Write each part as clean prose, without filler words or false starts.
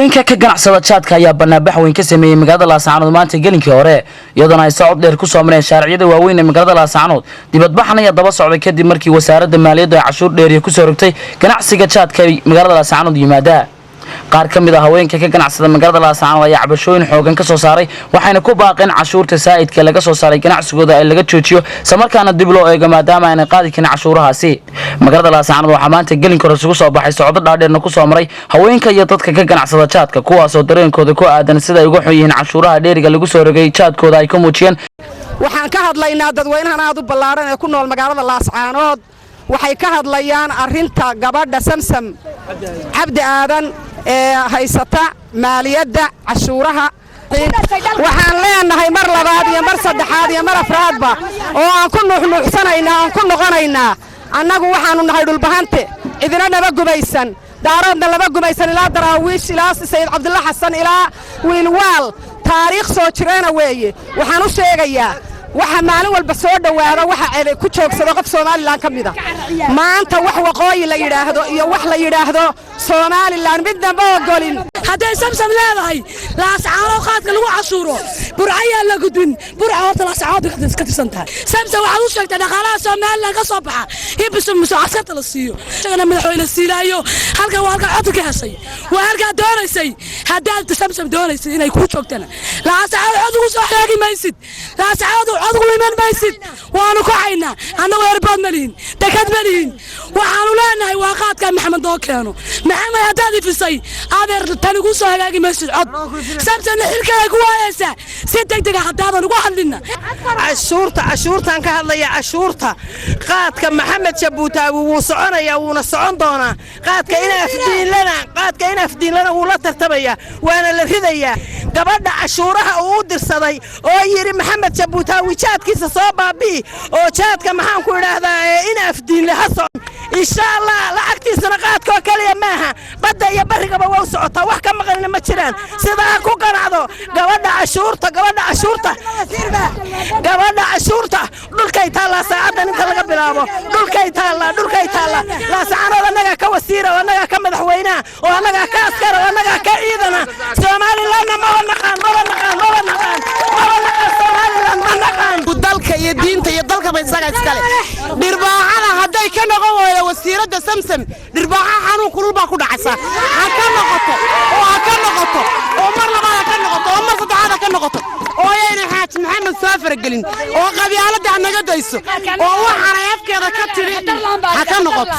Haweenka ka ganacsada jaadka ayaa banaanbax weyn ka sameeyey magaalada Laascaanood maanta gelinkii hore, iyadoona ay socod dheer kusoo mareen shaariciyada waaweyn ee magaalada Laascaanood. Dibadbaxan ayaa daba socday kadib markii Wasaaradda Maaliyaddu ay cashuur dheeriya kusoo rogtay ganacsiga jaadka ee magaalada Laascaanood yimaada. Qaar ka mid a haweenka ka ganacsada magaalada Laascaanood ayaa cabashooyin xoogan ka soo saaray, waxayna ku baaqeen cashuurta saa'idka laga soo saaray ganacsigooda ay laga joojiyo, islamarkaana dib loo eego, maadaama aanay qaadi karin cashuurahaasi. Magaalada Laascaanood waxaa maanta gelinka hore isugu soo baxay, socdo dhaadheerna ku soo maray haweenka iyo dadka ka ganacsada jaadka, kuwaasoo dareenkooda ku aadan sida ay uga xun yihiin cashuuraha dheeriga lagu soo rogay jaadkooda ay ka muujiyeen. Waxaan ka hadlaynaa dadweynahan aad u ballaadhan ee ku nool magaalada Laascaanood. Waxay ka hadlayaan arrinta gabadha Samsam Cabdi Aadan ee haysata maaliyadda cashuuraha. Waxaan leenahay mar labaad iyo mar saddexaad iyo mar afraadba oo aan ku nuuxnuuxsanaynaa oon ku noqonaynaa, annagu waxaannu nahay Dhulbahante, cidina nama gumaysan, Daaroodna lama gumaysan. Ilaa Daraawiish, ilaa Sayid Cabdilla Xasan, ilaa Wiilwaal, taariikh soo jireena weeye. Waxaan u sheegayaa, waxa maalin walba soo dhowaada waxa ku joogsada qof Somaliland ka mida. Maanta wax waqooyi la yidhaahdo iyo wax la yidhaahdo Somaliland midna ma ogolin. Hadday Samsam leedahay Laascaanood qaadka lagu cashuuro, Burcayaa la gudbin. Burca horta Laascaanood bay ka tirsan tahay. Samsam waxaad u sheegtay dhaqaalaha Somaliland ka soo baxa in biso caskarta la siiyo. Isagana madaxweyne Siilaayo, halkan waa halkaa codka ka heshay, waa halkaa doonaysay. Haddaad Samsam doonaysay inay kuu joogtana, Laascaanood cod ugu soo sheegi maysid, Laascaanood cod ugu iman maysid. Waanu kacaynaa annagu. Airport ma lihin, dekad ma lihin. Waxaanu leenahay waa qaadka Maxamed noo keeno. Maxamed, haddaad ifisay, adeer, tan ugu soo hagaagi maysid cod. Samsamna xilkeeda ku waayaysaa si degdega haddaadan ugu hadlina. Cashuurta, cashuurtaan ka hadlaya, cashuurta qaadka. Maxamed Jabuutaawi wuu soconayaa, wuuna socon doonaa. Qaadka ina Afdiinlana, qaadka ina Afdiinlana wuu la tartamayaa, waana la ridayaa. Gabadha cashuuraha uu u dirsaday oo yidhi Maxamed Jabuutaawi jaadkiisa soo baabi'i oo jaadka, maxaan ku idhaahdaa, ina Afdiinle ha socon, insha Allah. Lacagtiisana qaadkoo keliya maaha, badda iyo barrigaba waa u socotaa, wax ka maqanina ma jiraan. Sidaa ku qanacdo gabadha cashuurta, gabadha cashuurta, gabadha cashuurta. Dhulkay taallaa saacaddan inta laga bilaabo, dhulkay taallaa, dhulkay taallaa. Laascaanood annagaa ka wasiira oo annagaa ka madaxweynaha oo annagaa ka askara oo annagaa ka ciidana. Somalilandna maba naqaan, maba naqaan, maba naqaan, maba naqaan. Somaliland ma naqaan. Dalka iyo diinta iyo dalkaba isaga iskale. Dhirbaaxada hadday ka noqon weydo wasiiradda Samsam, dhirbaaxa xanuun kulul baa ku dhacaysa. Ha ka noqoto oo ha ka noqoto oo mar labaad ha ka noqoto oo mar saddexaad ha ka noqoto, oo ayayna Xaaji Maxamed soo faragelin oo qabyaaladda ha naga dayso oo waxaanay afkeeda ka tidhi ha ka noqoto.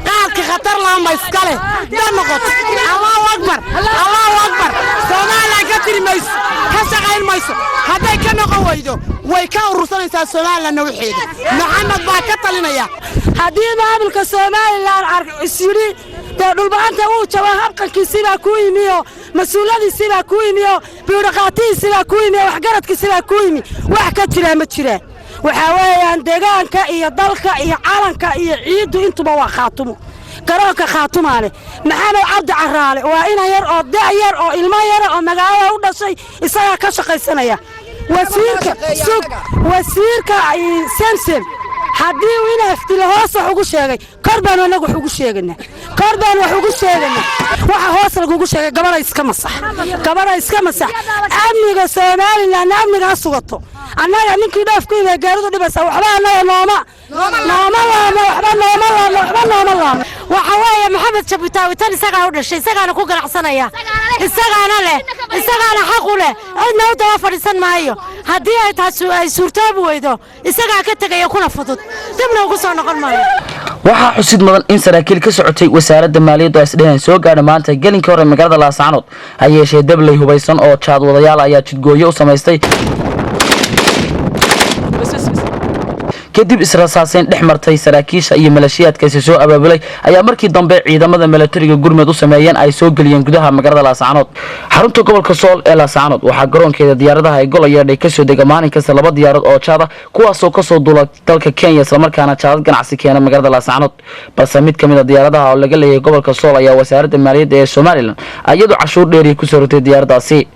Qaadka khatar laama iskale da noqoto. Allahu akbar, allahu akbar. Somaliland ka tiri mayso, ka shaqayn mayso. Hadday ka noqon weydo, way ka urursanaysaa Somalilandna waxeeda. Maxamed baa ka talinaya. Haddii maamulka Somaliland isyidhi dee Dhulbahanta wuu jabaa, habqankiisii baa kuu yimioo mas-uuladiisii baa kuu yimioo biidhaqaatihiisii baa kuu yimi oo waxgaradkiisii baa kuu yimi, wax ka jiraa ma jiraan. Waxaa weeyaan deegaanka iyo dalka iyo calanka iyo ciiddu intuba waa Khaatumo. Garoonka Khaatumaale Maxamed Cabdi Caraale waa ina yar oo da' yar oo ilmo yara oo magaalada u dhashay, isagaa ka shaqaysanaya. Wasiirka sug, wasiirka Samsam, haddii uu ina Aftile hoos wax ugu sheegay, kor baanu annagu wax ugu sheegaynaa, kor baanu wax ugu sheegaynaa. Waxa hoos lagugu sheegay, gabadha iska masax, gabadha iska masax. Amniga Somaliland, amniga ha sugato. Annaga ninkii dhoof ku yimid gaaridu dhibaysa, waxba annaga nooma laamo, waxba nooma laamo, waxba nooma laamo. Waxa weeye Maxamed Jabutaawi tan isagaa u dhashay, isagaana ku ganacsanaya, isagaana leh, isagaana xaq u leh. Cidna u daba fadhiisan maayo. Haddii ay taas ay suurtoobi weydo, isagaa ka tegaya kuna fudud, dibna ugu soo noqon maayo. Waxaa xusid mudan in saraakiil ka socotay Wasaaradda Maaliyaddu ay isdheheen soo gaadha maanta gelinkii hore magaalada Laascaanood. Ha yeeshee dabley hubaysan oo jaad wadayaal ayaa jidgooyo u samaystay. Kadib israsaaseyn dhex martay saraakiisha iyo maleeshiyaadkaasi soo abaabulay ayaa markii dambe ciidamada milatariga gurmed u sameeyeen, ay soo geliyeen gudaha magaalada Laascaanood. Xarunta gobolka Sool ee Laascaanood waxaa garoonkeeda diyaaradaha ee Gola Yeedhay kasoo dega maalin kasta laba diyaarad oo jaada, kuwaasoo kasoo duula dalka Kenya, islamarkaana jaadad ganacsi keena magaalada Laascaanood. Balse mid ka mid a diyaaradaha oo laga leeyahay gobolka Sool ayaa Wasaaradda Maaliyadda ee Somaliland iyadu cashuur dheeriya kusoo rogtay diyaaraddaasi.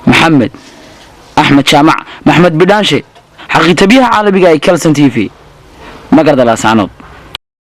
Maxamed Axmed Jaamac, Maxmed Bidhaanshe, xaqiitabiyaha caalamiga ee Kelson TV, magaalada Laascaanood.